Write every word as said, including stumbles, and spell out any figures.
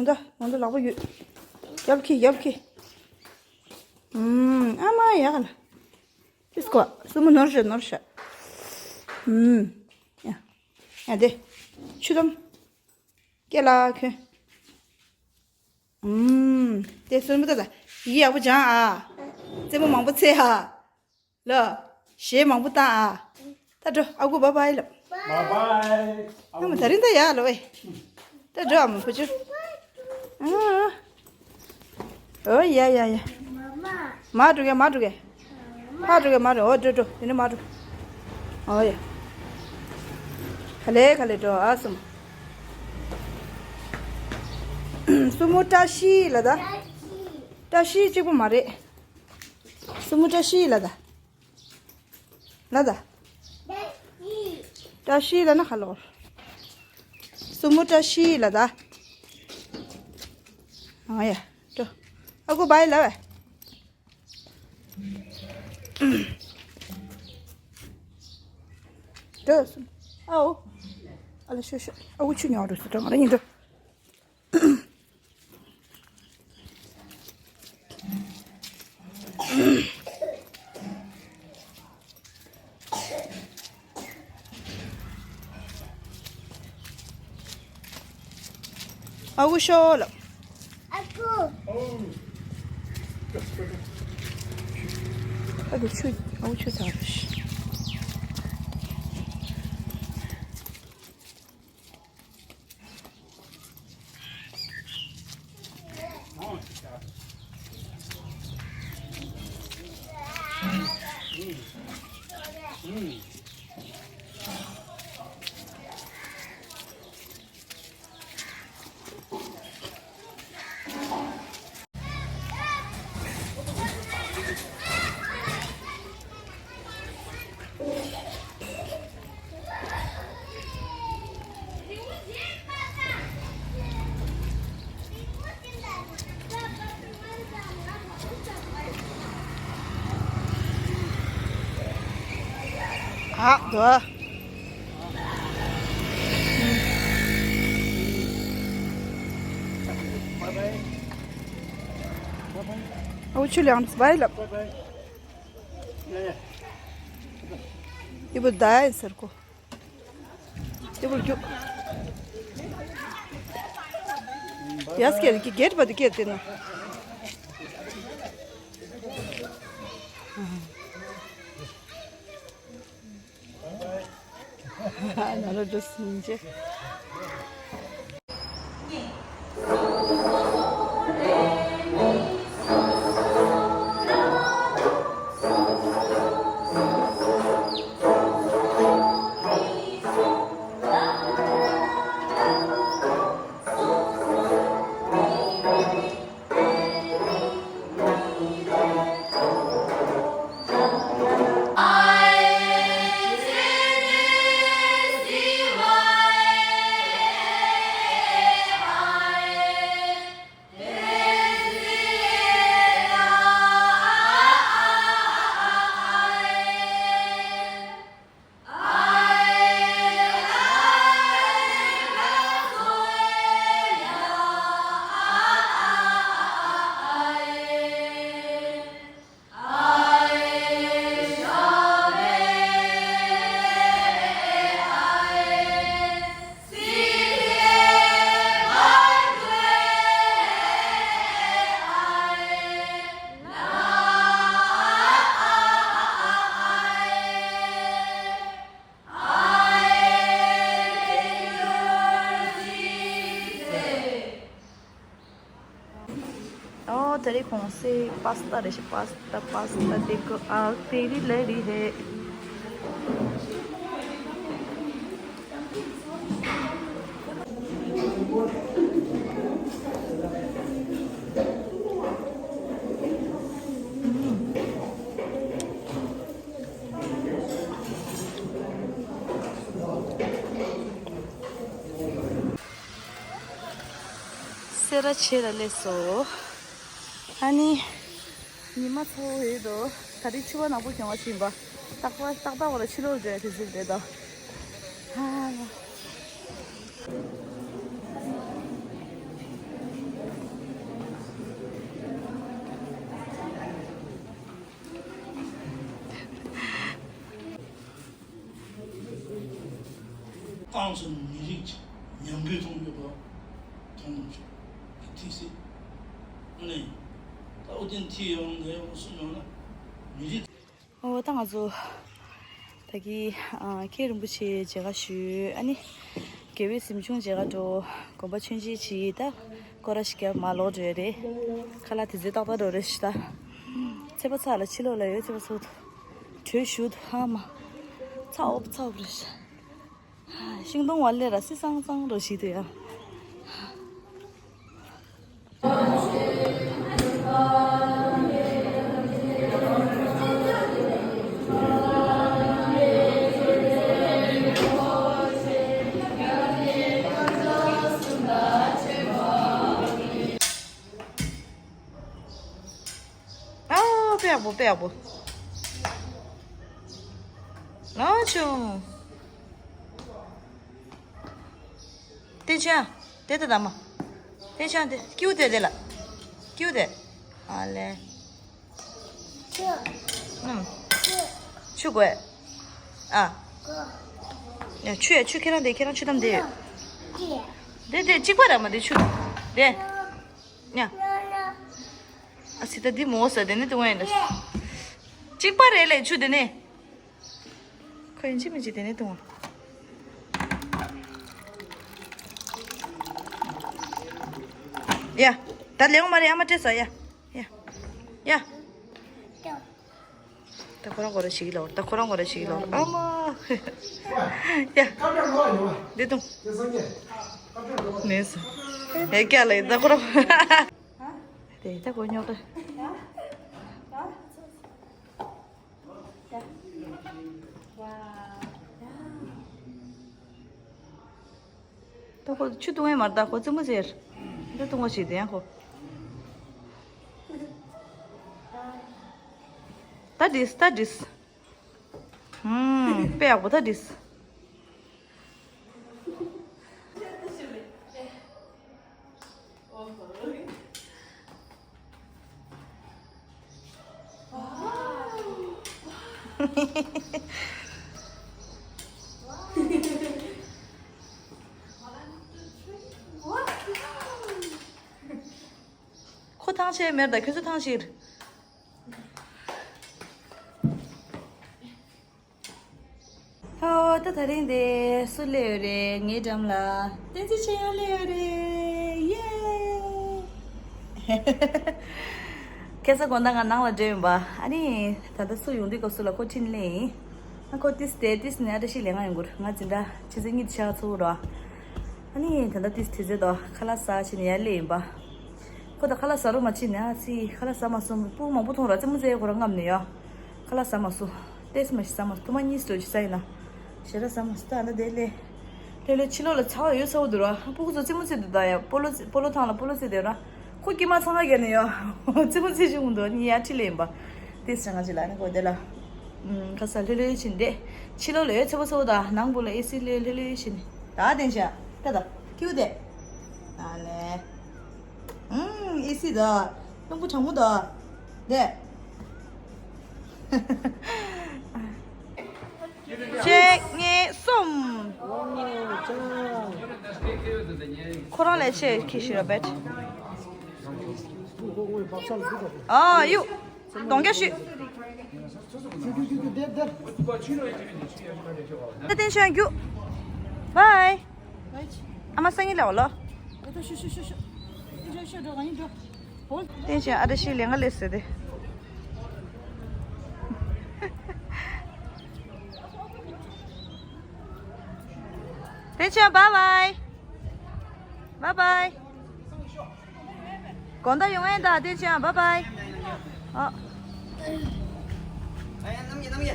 ད་ང་ཚོ་ལག་པ་ཡོད། རྒྱབ་ཁྱེར་རྒྱབ་ཁྱེར། ཨུམ། ཨ་མ་ཡག་ལ། ཕིས་ཀོ། སྲུ་མོ་ནོར་ཤ་ནོར་ཤ། ཨུམ། ཡ། ཡ་དེ། ཆུ་དམ། སྐེ་ལ་ཁོན། ཨུམ། དེ་སྲུ་མོ་ད་ད། ཡིག་ཡག་པོ་སྦྱང་ཨ། རྩེད་མོ་མང་པོ་རྩེ་ཨ། ལ། གཞས་མང་པོ་བཏང་ཨ། ད་འགྲོ། ཨ་ཁུ་བཱའི་བཱའི་ལབ། བཱའི་བཱའི། ཨ་མ་ད་རིང་ད་ཡག་ལོ་ཝེ། ད་འགྲོ་ཨ་མ་བུ་ཆུ། ཨ། ཨོ་ཡ་ཡ་ཡ། མ་འགྲོ་གས་མ་འགྲོ་གས། ཕ་འགྲོ་གས་མ་འགྲོ། ཨོ་འགྲོ་འགྲོ། དེ་ནས་མ་འགྲོ། ཨོ་ཡ། ག་ལེ་ག་ལེ་འགྲོ་ཨ་སྲུ་མོ། སྲུ་མོ་བཀྲ་ཤིས་ལ་ད། བཀྲ་ཤིས་གཅིག་པོ་མ་རེད། སྲུ་མོ་བཀྲ་ཤིས་ལ་ད། ལ་ད། བཀྲ་ཤིས་ལ་ན་ཁ་ལོར། སྲུ་མོ་བཀྲ་ཤིས་ལ་ད། ཨ་ཡ། འགྲོ། ཨ་ཁུ་བཱའི་ལབ་བས། འགྲོ་སྲུ་མོ། ཨའོ། ཨ་ལ་ཤོ་ཤོ། ཨ་ཁུ་ཆུ་ཉོ་འགྲོ་སྲུ་འགྲོ། ང་རང་ཡིན་འགྲོ། ཨ་ཁུ་ཤོ་ལབ། ཨ་ཁུ། ཨ་ཁུ་ཆུ། ཨ་ཁུ་ཆུ་ཚ་རུ་ཤི། ཨ་དོ། ཨོ་ཆུ་ལང་བའི་ལབ། འདི་བུ་ད་ཡིན་ཟེར་གོ། འདི་བུ་རྒྱུག། ཡ་སྐད་ཀྱི་གེད་པ་འདི་སྐད་དེ་ན། ན་རོ་འགྲོ་སྲིན་ཅེ། ཨོ་དེ་རིང་གོང་སའི་པཱ་སྟ་རེད་ཤག་པཱ་སྟ། པཱ་སྟ་དེ་ཀོ་ཨག་དེ་རི་ལེ་རི་ཧེ། སེ་ར་བྱེས་ལ་སླེབས་སོང་། ཨ་ནི། ཉི་མ་ཚ་བོ་ཡོད་དོ། ད་རེས་ཕྱུ་པ་ནག་པོ་གྱོན་པ་ཕྱིན་པ། ཏག་ཏག་ཏག་ཏག་བ་ལ་ཕྱི་ལོགས་འགྲོ་ཡ་དུས་ཚོད་རེད་དོ། ཧ་ལ། ཏང་སྲིད་མི་རིགས་ཀྱི་ཉམས་རྒུད་གཏོང་རྒྱུ་དང་མཐོང་སྟངས་ཤིག་ཐིག་སྲིད་ཨ་ནི་ད་ཨོ་ཏན་ཐི་ཡོང་ནས་ཡོང་སུ་ཡོང་ན་མི་རིགས། ཨོ་ད་ང་ཚོ་ད་གི་ཨ་མཁན་རིན་པོ་ཆེ་མཇལ་ཁ་ཞུས། ཨ་ནི་རྒྱལ་བའི་གཟིམ་ཆུང་མཇལ་ཁ་འགྲོ། དགོན་པ་ཆུང་ཆུང་ཅིག་ད་སྐོར་ར་ཞིག་བརྒྱབ་མ་ལོག་འགྲོ་ཡ་རེད། ཁ་ལག་དེ་ཚོ་ཏག་ཏག་འགྲོ་རེད་ཤི་ད། ཚེ་པ་ཚ་ལ་ཕྱི་ལོགས་ལ་ཡོད་ཚེ་པ་ཚོ་དུ་བྲོས་ཞུ་དུ་ཧ་མ་ཚ་འོབ་ཚ་འོབ་རེད་ཤི། ཤིང་སྡོང་བ་ལས་ར་སི་སང་སང་རོ་ཞིག་ཏུ་ཡ། ཨ་པེ་ཡག་པོ་པེ་ཡག་པོ། ཨ་ཆུང་། བསྟན་ཆོས། དེ་ལྟ་དམ། བསྟན་ཆོས་དེ་ཀིའུ་དེ་དེ་ལ། ཀིའུ་དེ། ཨ་ལེ། ཨུམ། ཆུ་དགོས། ཨ། ཡ་ཆུ་ཡ་ཆུ་ཁྱེད་རང་དེ་ཁྱེད་རང་ཆུ་དམ་དེ། དེ་དེ་གཅིག་པ་ར་མ་དེ་ཆུ། དེ། ཡ། ཨ་སི་ད་འདི་མོ་ས་དེ་ནི་དུང་ཡིན་ལ། གཅིག་པ་རེད་ལས་ཆུ་དེ་ནི། ཁོ་ཡིན་གཅིག་མིན་གཅིག་དེ་ནི་དུང་། ཡ། ད་ལེའུ་མ་རེད་ཨ་མ་སྤྲད་ས་ཡ། ཡ། ཡ། ད་ཁོ་རང་ཁོ་རང་ཞིག་ལོར། ད་ཁོ་རང་ཁོ་རང་ཞིག་ལོར། ཨ་མ། ཡ། འདི་དུང་། ནས་སོ། ཡ་སྐྱ་ལ་ཡིན་ད་ཁོ་རང་། དེ་ད་ཁོ་ཉོག་ད། ད་ཁོ་ཆུ་བཏུང་ཡས་མ་རེད། ད་ཁོ་རྩེད་མོ་རྩེ་ཡས། ད་བཏུང་བ་ཞིག་དེ་ཡང་ཁོ། ད་འགྲིགས་ད་འགྲིགས། ཧུམ་དཔེ་ཡག་པོ་ད་འགྲིགས། ཁོ་ཐང་ཆད་མེར་ད་ཁྱོད་ཚོ་ཐང་ཆད། ཧོ། ད་དེ་རིང་དེ་སུ་སླེབས་ཡོད་རེད། ངའི་འགྲམ་ལ་བསྟན་འཛིན་ཆོས་དབྱངས་སླེབས་ཡོད་རེད། ཡེ། ཁ་སང་དགོང་དག་ང་ནང་ལ་འགྲོ་ཡིན་པ། ཨ་ནི་ད་ལྟ་སུ་ཡོང་དུས་སྐབས་སུ་ལ་ཁོ་འཕྲིན་སླེབས་ཡིན། ཨ་ཁོ་ཏིས་དེ་ཏིས་ནས་ཨ་བཀྲ་ཤིས་ལས་ང་ཡོང་གུར། ང་འཛིན་གྲྭ་ཆུ་ཚོད་གཉིས་དེ་ཆགས་ཚུགས་རོགས། ཨ་ནི་ད་ལྟ་ཏིས་དུས་ཚོད་དོ་ཁ་ལག་ཟ་ཕྱིན་ནས་ཡར་སླེབས་ཡིན་པ། ཁོ་ད་ཁ་ལག་ཟ་རོགས་མ་ཕྱིན་ནས་ཨ་སི་ཁ་ལག་ཟ་མ་སོང་། སྤུ་གུ་མང་པོ་མཐོང་ར་རྩེད་མོ་རྩེ་ཁོ་རང་རྔམ་ནས་ཡོ། ཁ་ལག་ཟ་མ་སོང་། ཏེས་མ་ཞིག་ཟ་མ་སོང་། ཐུ་མ་གཉིས་སུ་ཞིག་ཟ་ཡིན་ན། ཞེ་དྲག་ཟ་མ་སོང་། ད་ཨ་ན་དེ་ལས། ལྷོད་ལྷོད་ཕྱི་ལོགས་ལ་ཚ་བ་ཡོད་ཚ་བོ་འདུག་ར། སྤུ་གུ་ཚོ་རྩེད་མོ་རྩེ་འདུག་ད་ཡ་སྤོ་ལོ་རྩེ་སྤོ་ལོ་ཐང་ལ་སྤོ་ལོ་རྩེ་བསྡད་ར། ཁོ་སྐྱེས་མ་ཚང་ང་རྒྱབ་ནས་ཡོ། རྩེད་མོ་རྩེ་བྱུང་འདུག་ནི་ཡ་ཁྲི་ལེན་པ། ཏེས་ང་ཅི་ལ་ནི་གོ་དེ་ལ། ཁ་ས་ལྷོད་ལྷོད་ཕྱིན་དེ། ཕྱི་ལོགས་ལ་ཡོད་ཚ་བོ་ཚ་བོ་ད་ནང་སྤོ་ལོ་ཨེ་སི་ལྷོད་ལྷོད་ལྷོད་ཕྱིན། ད་དེ་ཤ། ད་ད་ཁྱིའུ་དེ། ཨ་ལེ། ཨུམ། ཨེ་སི་ད། རླུང་བུ་གྲང་མོ་ད། དེ། གཅིག་གཉིས་གསུམ། ཁོ་རང་ལས་ཆེ་ཁྱི་ཤི་ར་བེད། ཨ་ཡུ། གདོང་རྒྱག་ཤི། ད་ཏེན་ཤན་རྒྱུ། བའི། ཨ་མ་སང་ཉིན་ལ་འོ་ལོ། ཏེན་ཤན་ཨ་ད་ཤི་ལེ་ང་ལེ་སེ་དེ། ཏེན་ཤན་བའི་བའི། བའི་བའི། དགོང་དག་ཡོང་ཨེ་ད་ཏེན་ཤན་བའི་བའི། ཨ། ཨ་ཡ་ནམ་ཡ་ནམ་ཡ།